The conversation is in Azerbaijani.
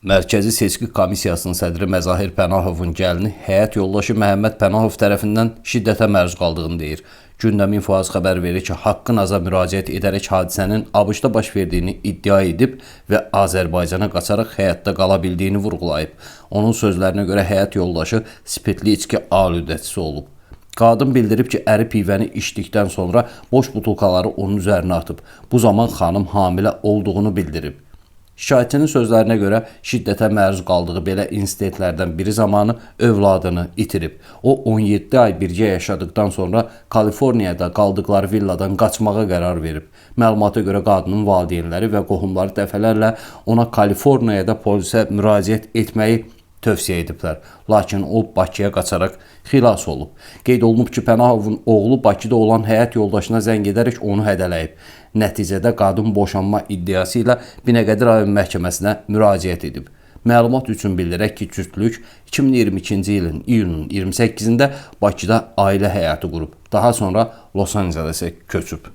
Mərkəzi Seçki Komissiyasının sədri Məzahir Pənahovun gəlini həyat yoldaşı Məhəmməd Pənahov tərəfindən şiddətə məruz qaldığını deyir. Gündəm İnfoaz xəbər verir ki, Haqqı Naza müraciət edərək hadisənin ABŞ-da baş verdiyini iddia edib və Azərbaycana qaçaraq həyatda qala bildiyini vurğulayıb. Onun sözlərinə görə həyat yoldaşı spirtli içki aludəçisi olub. Qadın bildirib ki, əri pivəni içdikdən sonra boş butulkaları onun üzərinə atıb. Bu zaman xanım hamilə olduğunu bildirib. Şikayətçinin sözlərinə görə şiddətə məruz qaldığı belə insidentlərdən biri zamanı övladını itirib. O 17 ay birgə yaşadıqdan sonra Kaliforniyada qaldıqları villadan qaçmağa qərar verib. Məlumata görə qadının valideynləri və qohumları dəfələrlə ona Kaliforniyada polisə müraciət etməyi tövsiyə ediblər. Lakin o Bakıya qaçaraq xilas olub. Qeyd olunub ki, Pənahovun oğlu Bakıda olan həyat yoldaşına zəng edərək onu hədələyib. Nəticədə qadın boşanma iddiası ilə Binəqədi rayon məhkəməsinə müraciət edib. Məlumat üçün bildirək ki, cütlük 2022-ci ilin iyunun 28-də Bakıda ailə həyatı qurub. Daha sonra Los Ancelesə köçüb.